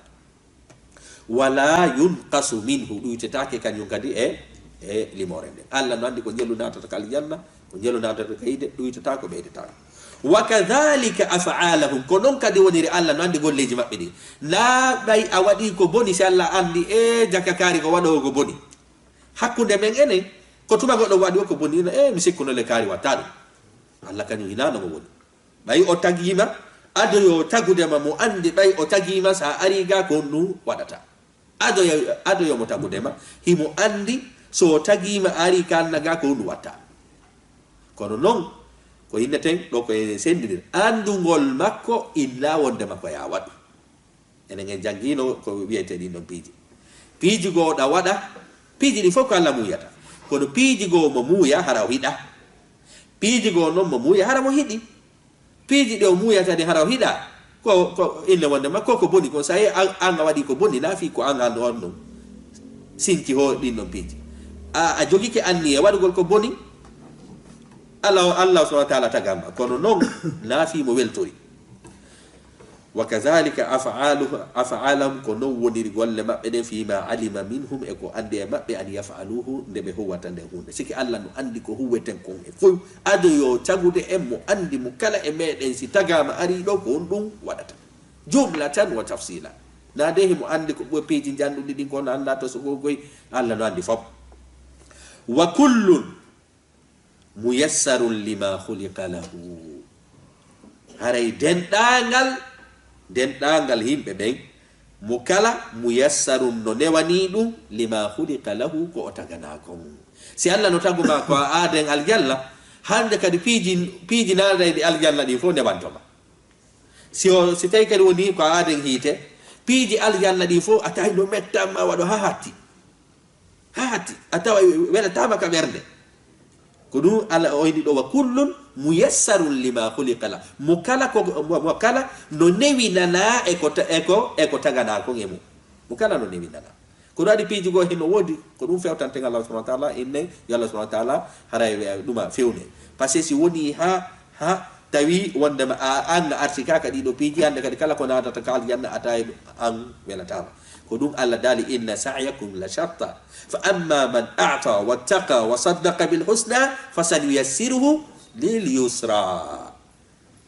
Wala yunqasu minhu, ɗuytetaake kañum kadi e, e limoore nden. Alla no andi ko njelu naatata ka aljanna, ko njelu naatata ka yiite, ɗuytetaako, ɓeydetaako. Wa kadhalika af'alahum, ko non kadi woniri Alla no andi golleeji maɓɓe ɗin. Na ɓay a waɗi ko boni, si Alla andi, e jaka kaari ko waɗowo ko boni. Hakkunde men enen, ko tuma goɗɗo waɗi o ko boni, ina, e mi sikkuno le kaari watta ɗum. Alla kañum hinaa no mo woni. Ɓay o tagiima, adoyo tagudema mo andi ɓay o tagiima, sa ari ga ko honɗum waɗata. Adoyo, adoyo mo tagudema, himo andi so o tagiima ari kanna ga ko honɗum watta. Kono non, ko inneten ɗo ko e sendindir. Andugol makko inna wondema ko ya waɗu. Enen en janngino ko wiyete ɗin ɗon piiji. Piiji goo ɗa waɗa, piiji ɗi fof ko Alla muuyata. Kono piiji goo mo muuya hara o hiɗa. Piiji goo non mo muuya hara mo hiɗi. Piiji ɗi o muuyata ɗin hara o hiɗa. Ko, ko inne wonde ma ko, ko boni kon. Sa yi an, an a waɗi ko boni, na fii ko an an on ɗum. Sinci ho ɗin ɗon piiji. A, a jogike anniye waɗugol ko boni. Alla, Alla subhanahu wa ta'ala tagama. Kono non, na fii mo weltori. Wa kadhalika af'aluhu, af'alahum, ko non woniri golle maɓɓe ɗen, fima alima minhum, e ko anndi e maɓɓe, an yaf'aluhu, nde ɓe huwata nden huunde. Siki Alla no anndi ko huweten kon e fow, ado yo cagude en mo anndi mo kala e meɗen, si tagaama arii ɗoo, ko honɗum waɗata. Jumlatan wa tafsila. Na de himo anndi ko ɓe piiji njanɗuɗi ɗin, ko no annda to so ko goy, Alla no anndi fow. Wa kullun muyassarun lima khuliqa lahu. Haray denɗaangal, denɗaangal yimɓe ɓen, mo kala muyassarun no newanii ɗum, lima khuliqa lahu, ko o taganaa kon. Si Alla no tagu ma ko a aaden aljanna, hannde kadi piiji, piiji naatayɗi aljanna ɗin fow newanto ma. Si o, si tawi kadi woni ko a aaden hiite, piiji aljanna ɗin fow a tawi no mettan ma waɗo haa hatti. Haa hatti, a tawa welataama ka ɓernde. Ko ɗum Alla o inni ɗoo, wa kullun muyassarun lima khuliqa la. Mo kala ko, mo, mo kala no newinanaa e ko ta-, e ko, e ko taganaa kon e mum. Mo kala no newinanaa. Ko ɗum waɗi piiji goo hino woodi, ko ɗum fewtanten Allah subhanahu wa ta'ala, innen yo Allah subhanahu wa ta'ala haray we-, ɗuma fewne. Parce que si woni haa, haa tawi wondema a, an a artikaaka ɗiɗo piiji, hannde kadi kala ko naatata ka aljanna a tawi an welataama. Ko ɗum Alla daali, inna sa'yakum la shatta. Fa amma man a'ta wattaqa wa saddaqa bil husna, fasanuyassiruhu lil yusra.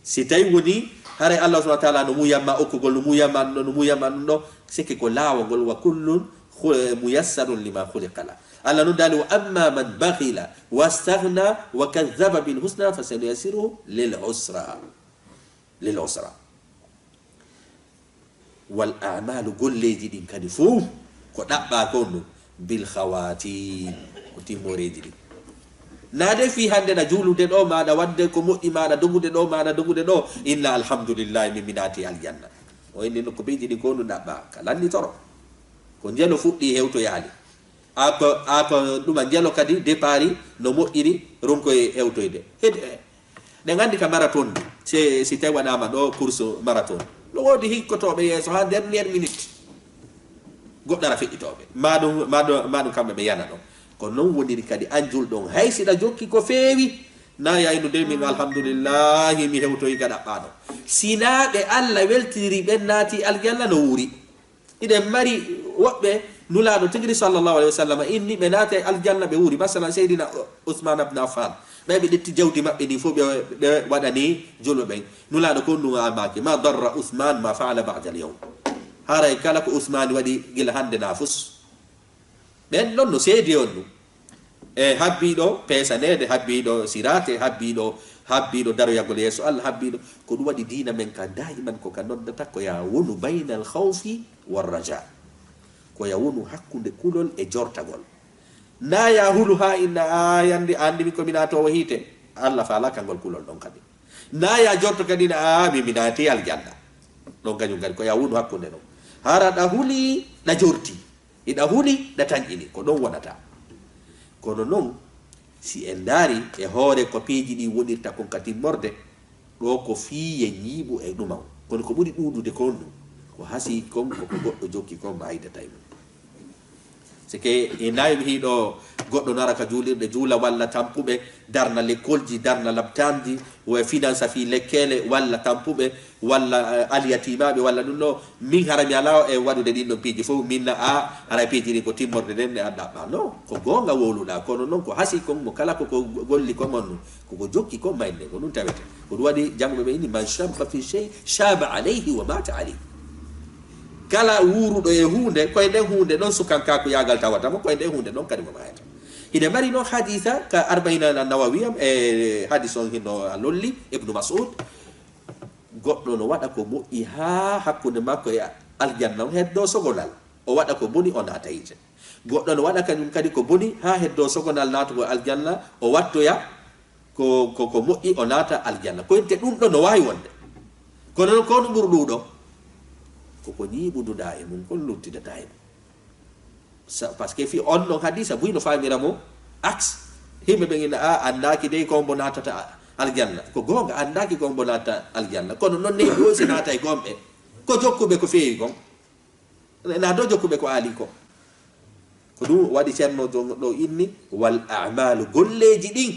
Si tawi woni, haray Allah subhanahu wa ta'ala no muyamma okkugol, no muyamma ɗum ɗo, no muyamma ɗum ɗo, seke ko laawol ngol, wa kullun khu-, muyassarun lima khuliqa la. Allah non daali, wa amma man bakhila wastaghna wa kadhaba bil husna, fasanuyassiruhu lil usra. Lil usra. Wal a'malu, golleeji ɗin kadi fow, ko ɗaɓɓaa kon ɗum, bil khawatim, ko timmooreeji ɗin. Naa de fii hannde ɗa juulude ɗoo, maa ɗa waɗde ko moƴƴi, maa ɗa dogude ɗoo, maa ɗa dogude ɗoo, inna alhamdulillahi, min mi naati aljanna. O inni no ko piiji ɗin ko ɗum ɗaɓɓaa, ka lanni toro. Ko njelo fuɗɗii hewtoyaali. A ko, a ko ɗuma njelo kadi départ no moƴƴiri ronkoye hewtoyde. Hedi, eh, ɗen anndi ka marathon, si, si tawi waɗaama ɗo course marathon, no woodi hikkotooɓe yeeso haa dernière minute. Goɗɗo ara feƴƴitooɓe. Ma ɗum, ma ɗum, ma ɗum kamɓe ɓe yana ɗon. Ko non woniri kadi an julɗo on. Hay si ɗa jokki ko feewi, na yaynu de min alhamdulillahi mi hewtoyi ka ɗaɓɓaano. Sinaa ɓe Alla weltiri ɓen naati aljanna no wuuri. Hiɗen mari woɓɓe Nulaaɗo tigri sallallahu alayhi wa sallam inni ɓe naata e aljanna ɓe wuuri. Masalan, Seydina Usman ibn Affan. Ɓay ɓe ƴetti jawdi maɓɓe ndin fof ɓe, ɓe waɗani julɓe ɓen. Nulaaɗo ko ɗum almaaki, ma darra Usman ma faala ba'da al yawm. Haray kala ko Usmani waɗi gila hannde na fus. Ɓen ɗon no seedi on ɗum. E habbiiɗo peesaneede, habbiiɗo siraate, habbiiɗo, habbiiɗo daroyagol yeeso Allah, habbiiɗo ko ɗum waɗi diina men ka daa'iman ko ka noddata ko ya wonu baynal khawfi war raja. Ko ya wonu hakkunde kulol e jortagol. Na ya hulu haa inna a yandi, a anndi mi ko mi naatoowo hiite. Allah faalaaka ngol kulol ɗon kadi. Na ya jorto kadi na a mi mi naati aljanna. Ɗon kañum kadi ko ya wonu hakkunde ɗon. Hara ɗa huli, ɗa jorti. Hiɗa huli, ɗa tanƴini, ko ɗon wonata. Kono non, si en ndaari e hoore ko piiji ɗi wonirta kon ka timmorde, ɗo ko fii ye ñiiɓu e ɗuma on. Kono ko ɓuri ɗuuɗude kon ɗum, ko hasii kon, ko ko goɗɗo jokki kon, maayidata e mum. C'est que e nawi mi hiiɗo goɗɗo nara ka juulirɗe juula, walla tampuɓe darna lekkolji, darna laptanji, wo e finansa fii lekkele, walla tampuɓe, walla, eh, alyatimaaɓe, walla ɗum ɗo. Min hara mi alaa e waɗude ɗin ɗon piiji fof. Min na a hara piiji ɗin ko timmorde nden ne a ɗaɓɓa. Non, ko goonga wowluɗaa, kono non ko hasii kon mo kala ko ko golli kon on ɗum, ko ko jokki kon mayde, ko ɗum tawete. Ko ɗum waɗi jannguɓe ɓe inni, "Man shabba fi shay, shaba alayhi wa mata alayhi." Kala wuuruɗo e huunde, koye nden huunde ɗon sukankaaku yaagal tawata mo, koye nden huunde ɗon kadi mo maayata. Hiɗe mari non hadiisa ka Arbaina Nawawiya e hadiis on hino a lolli, Ibnu Mas'ud. Goɗɗo no waɗa ko moƴƴi haa hakkunde makko e aljanna on heddoo sogonal. O waɗa ko boni, o naata yiite. Goɗɗo no waɗa kañum kadi ko boni haa heddoo sogonal naatugol aljanna, o wattoya ko, ko, ko moƴƴi, o naata aljanna. Ko inte ɗum ɗo no waawi wonde. Kono noon ko honɗum ɓuri ɗuuɗo? Ko ko ñiiɓuduɗaa e mum, kon luttidataa e mum. Sa-, parce que fii on ɗon hadiisa buy no faamira mo aks. Yimɓe ɓen ina, "A, anndaaki dey ko mbo naatata aljanna." Ko goonga, anndaaki ko mbo naatata aljanna. Kono noon ne ɗo si naata e gomɓe. Ko jokkuɓe ko feewi kon. Na do jokkuɓe ko aali kon. Ko ɗum waɗi Ceerno Jon ɗo inni, "Wal a'maalu", golleeji ɗin.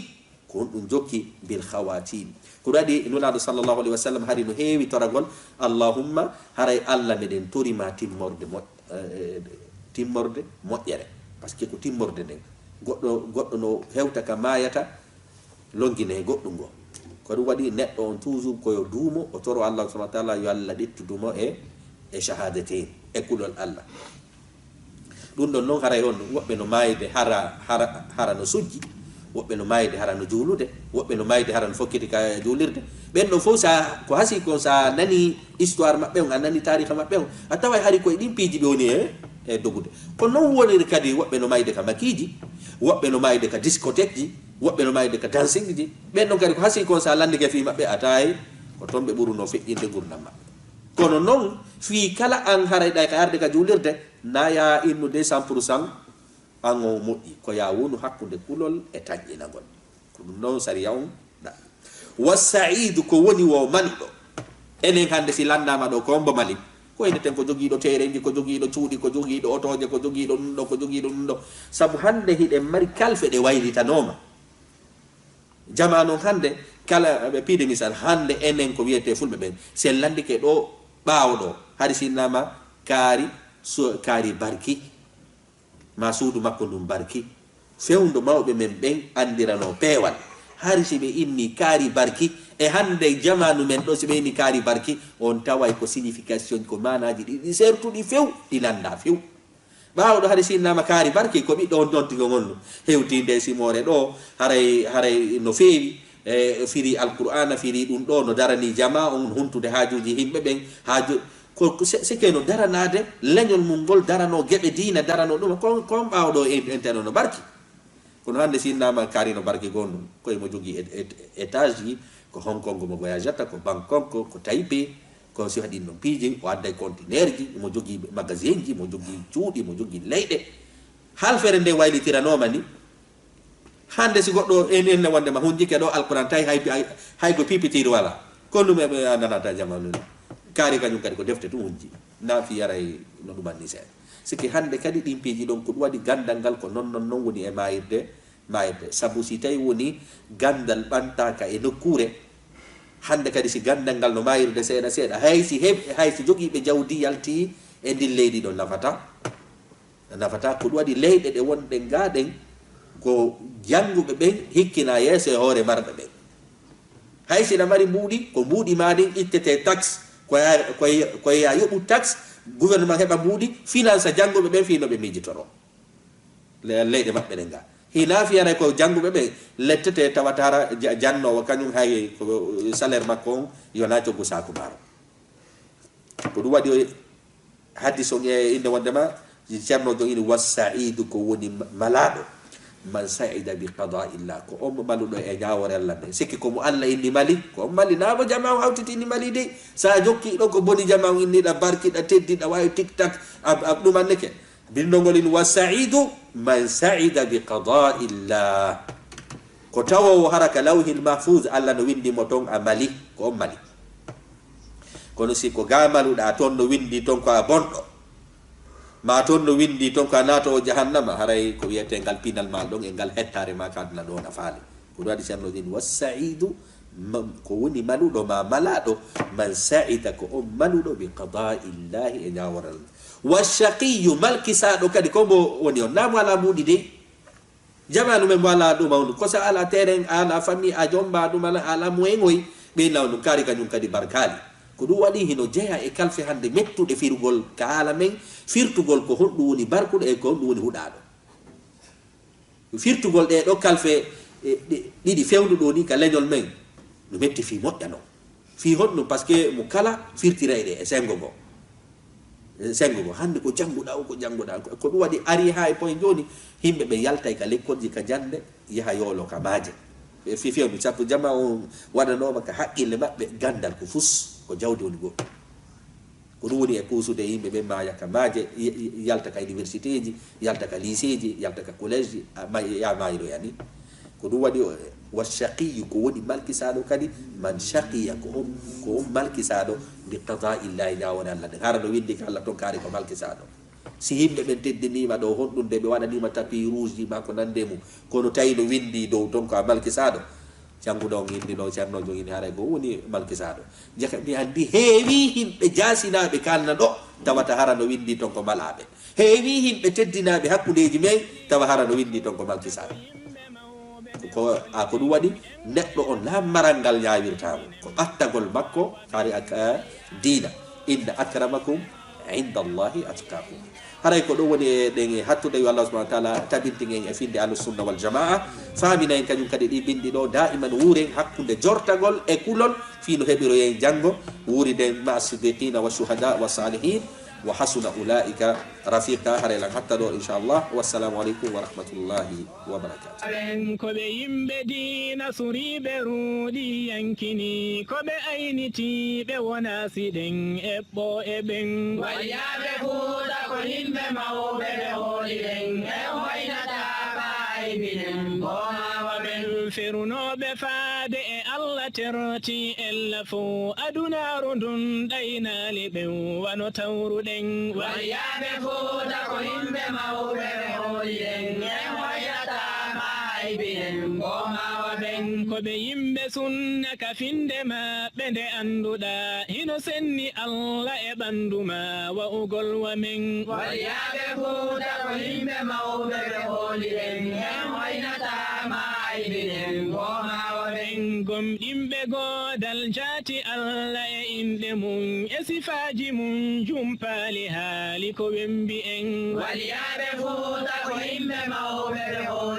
Ko honɗum jokki? Bil khawatim. Ko ɗum waɗi Nulaaɗo sallallahu alaihi wasallam hari no heewi toragol, "Allahumma, haray Allah meɗen tori ma timmorde moƴ-, eh, timmorde moƴƴere." Parce que ko timmorde nden. Goɗɗo, goɗɗo no hewta ka maayata, longina e goɗɗum ngo. Ko ɗum waɗi neɗɗo on toujours ko yo duumo, o toro Allah subhanahu wa ta'ala yo Allah ƴettudu mo e, e shahadatain, e kulol Allah. Ɗum ɗon non haray on, woɓɓe no maayde hara, hara, hara no sujji, woɓɓe no maayde hara no juulude, woɓɓe no maayde hara no fokkiti ka juulirde. Ɓen ɗon fof sa, ko hasi kon sa nani histoire maɓɓe on, a nani taariha maɓɓe on, a taway hari koye ɗin piiji ɓe woni e, e dogude. Ko non woniri kadi woɓɓe no maayde ka makiiji, woɓɓe no maayde ka discothèque ji, woɓɓe no maayde ka dancing ji. Ɓen ɗon kadi ko hasi kon sa landike fii maɓɓe a taay ko ton ɓe ɓuruno feƴƴinde gurdam maɓɓe. Kono non fii kala an haray ɗay ka arde ka juulirde, na ya innude cent pour cent an on moƴƴi, ko ya wonu hakkunde kulol e tanƴinagol. Ko ɗum non sariya on ɗaɓɓi. Wa sa'idu, ko woni wo maluɗo? Enen hannde si lanndaama ɗo ko ombo mali, ko inneten ko jogiiɗo teereeji, ko jogiiɗo cuuɗi, ko jogiiɗo otooje, ko jogiiɗo ɗum ɗo, ko jogiiɗo ɗum ɗo. Sabu hannde hiɗen mari kalfe ɗe waylitanooma. Jamaa non hannde, kala ɓe piide misal, hannde enen ko wiyetee fulɓe ɓen, si en lanndike ɗo ɓaawo ɗo, hari si innama kaari, so, kaari barki, ma suudu makko ndun barki. Fewndo mawɓe men ɓen anndirano peewal. Hari si ɓe inni kaari barki, e hannde jamaanu men ɗo, si ɓe inni kaari barki, on taway ko signification, ko maanaaji ɗiɗi sertuɗi few, ɗi lanndaa few. Ɓaawo ɗo hari si innama kaari barki, ko ɓiɗɗo on dontigo ngonno. Hewti nde simoore ɗo, haray, haray no feewi, e firi Alqur'aana, firi ɗum ɗo, no darani jamaa on, huntude haajuuji yimɓe ɓen, haaju-, ko, ko se-, seke no daranaade leñol mum ngol, darano geɓe diina, darano ɗum, ko, ko on ɓaawo ɗo en-, enten no barki. Kono hannde si innama kaari no barki goo ndun, ko imo jogii et-, et-, étage ji, ko Hong Kong mo voyagata, ko Bangkok, ko Taipei, ko si waɗi ɗum ɗon piiji, o adday conteneur ji, imo jogii magasin ji, imo jogii cuuɗi, imo jogii leyɗe. Halfere nde waylitiranooma ni, hannde si goɗɗo en, en wonde ma hunjike ɗo Alquran tawi hay, hay, hay ko pipitiiru wala. Ko ɗum e ɓe a nanata jamaanu ni. Kaari kañum kadi ko defte tun hunji. Na fi yaray no ɗum anni seeɗa. Siki hannde kadi ɗin piiji ɗon ko ɗum waɗi ganndal ngal ko non, non, non woni e maayirde, maayirde. Sabu si tawi woni ganndal ɓantaaka e nokkuure, hannde kadi si ganndal ngal no maayirde seeɗa, seeɗa, hay si heɓ-, hay si jogiiɓe jawdi yalti e ndin leydi ɗon nafata. Nafata ko ɗum waɗi leyɗe ɗe wonɗen ga ɗen ko jannguɓe ɓen hikkina yeeso e hoore marɓe ɓen. Hay si na mari mbuuɗi, ko mbuuɗi ma ɗin ittete taxe, ko ya, ko ya, ko ya yoɓu taxe, gouvernement heɓa mbuuɗi, finance jannguɓe ɓen fii no ɓe miijitoro le-, leyɗe maɓɓe ɗen ga. Hina fiyana ko jannguɓe ɓe lettete tawata hara ja-, jannoowo kañum hay ko salaire makko on yona coggu saaku maaro. Ko ɗum waɗi o hadis on e innde wondema Ceerno on ini, "Wa sa'idu, ko woni ma-, malaaɗo, man sa'ida bi qada illah, ko on maluɗo e ñaawore Allah nde." Sikki ko mo Allah inni mali, ko on mali, naa mo jamaa o hawtiti inni mali de. Sa jokki ɗo ko boni jamaa on inni ɗa barki, ɗa teddi, ɗa waawi tik tak, a, a ɗumannike. Binndol ngol in, "Wa sa'idu man sa'ida bi qada illah." Ko tawoowo hara ka lawhil mahfuz, Allah no winndi mo ton a mali, ko on mali. Kono si ko ga maluɗa ton no winndi ton ko a bonɗo, ma ton no winndi ton ko a naatoowo jahannama, haray ko wiyetee ngal pinal ma ɗon e ngal hettaare ma ka aduna ɗo na faale. Ko ɗum waɗi Ceerno in, "Wa sa'idu, ma-, ko woni maluɗo ma malaaɗo, man sa'ida, ko on maluɗo bi qada illahi, e ñaaworal." "Wa shaqiyyu, malkisaaɗo kadi ko mbo woni on, naa mo alaa mbuuɗi dey." Jamaanu men mo alaa ɗum mawnu, ko sa alaa terrain, a alaa famille, a jomba ɗum, alaa, alaa moyen ngoy, ɓe nawnu kaari kañum kadi barkaali. Ko ɗum waɗi hino jeya e kalfe hannde mettuɗe firugol ka haala men, firtugol ko honɗum woni barkuɗo e ko honɗum woni huɗaaɗo. Firtugol ɗee ɗoo kalfe, e, ɗi-, ɗiɗi fewndu ɗoo ni ka leñol men, no metti fii moƴƴa non. Fii honɗum? Parce que mo kala firtiray ɗe e senngo ngo. E senngo ngo. Hannde ko jannguɗaa o, ko jannguɗaa. Ko, ko ɗum waɗi ari haa e point jooni, yimɓe ɓe yaltay ka lekkolji ka jannde, yaha yoolo ka maaje. Ɓe fii fewndo, sabu jamaa on waɗanooma ka haqqille maɓɓe, ganndal ko fus, ko jawdi woni goɗɗum. Ko ɗum woni e puusude yimɓe ɓe maaya ka maaje, y-, y-, yalta ka universitéji, yalta ka lycéeji, yalta ka collégeji, a may-, ya maayiroya ni. Ko ɗum waɗi o, wa shaqiyyu, ko woni malkisaaɗo kadi, man shaqiya, ko on, ko on malkisaaɗo, bi qada illahi, ñaawore Allah nden. Hara no winndi ka Allah ton kaari ko malkisaaɗo. Si yimɓe ɓen teddiniima ɗoo honɗun de ɓe waɗaniima tapis rouge ji maa ko nandi e mun, kono tawi no winndii dow ton ko a malkisaaɗo, jannguɗo on inni ɗoo, ceernoojo on inni haray ko woni malkisaaɗo. Jaka mi anndi heewii yimɓe jaasinaaɓe kaalna ɗoo, tawata hara no winndii ton ko malaaɓe. Heewii yimɓe teddinaaɓe hakkundeeji men, tawa hara no winndii ton ko malkisaaɓe. Ko, a, ko ɗun waɗi neɗɗo on naa maral ngal ñaawirtaa mo, ko ɓattagol makko hari ak-, eh, diina. Inna akramakum inda Allahi atqakum. Haray ko ɗun woni e ɗen e hattude yo Allah subhanahu wa ta'ala tabintin en e finnde Ahlus Sunna wal Jamaa, faamina en kañun kadi ɗi binndi ɗoo, daa'iman wuuren hakkunde jortagol e kulol fii no heɓiroyen janngo, wuuriden ma'a siddiqina wa shuhada wa salihin, wa hasuna ulaika rafiqa. Haray lan hatta ɗoo, inshallah. Wassalamu alaikum wa rahmatullahi wa barakatuh. Ɓen ko ɓe yimɓe diina suriiɓe ruuɗi yankini, ko ɓe ayniti ɓe wona si ɗen eɓɓo e ɓen. Waliyaaɓe Fuuta ko yimɓe mawɓe ɓe hooli ɗen, e hoynata ma aybinen, ko maawa ɓen. Ferunooɓe faade e Allah terti ella fow, adunaaru ndun ɗaynaali ɓen wano tawruɗen. Waliyaaɓe Fuuta ko yimɓe mawɓe ɓe hooli ɗen, e hoynata ma aybinen, ko maawa ɓen. Ko ɓe yimɓe sunna ka finnde maɓɓe nde annduɗaa, hino senni Allah e ɓanndu ma wa'ugol wa men. Waliyaaɓe Fuuta ko yimɓe mawɓe ɓe hooli ɗen, en hoynata ma aybinen, ko maawa ɓen. Gomɗinɓe goodal jaati Allah e inɗe mun, e sifaaji mun jumpaali haali ko wembi en. Waliyaaɓe Fuuta ko yimɓe mawɓe ɓe hooli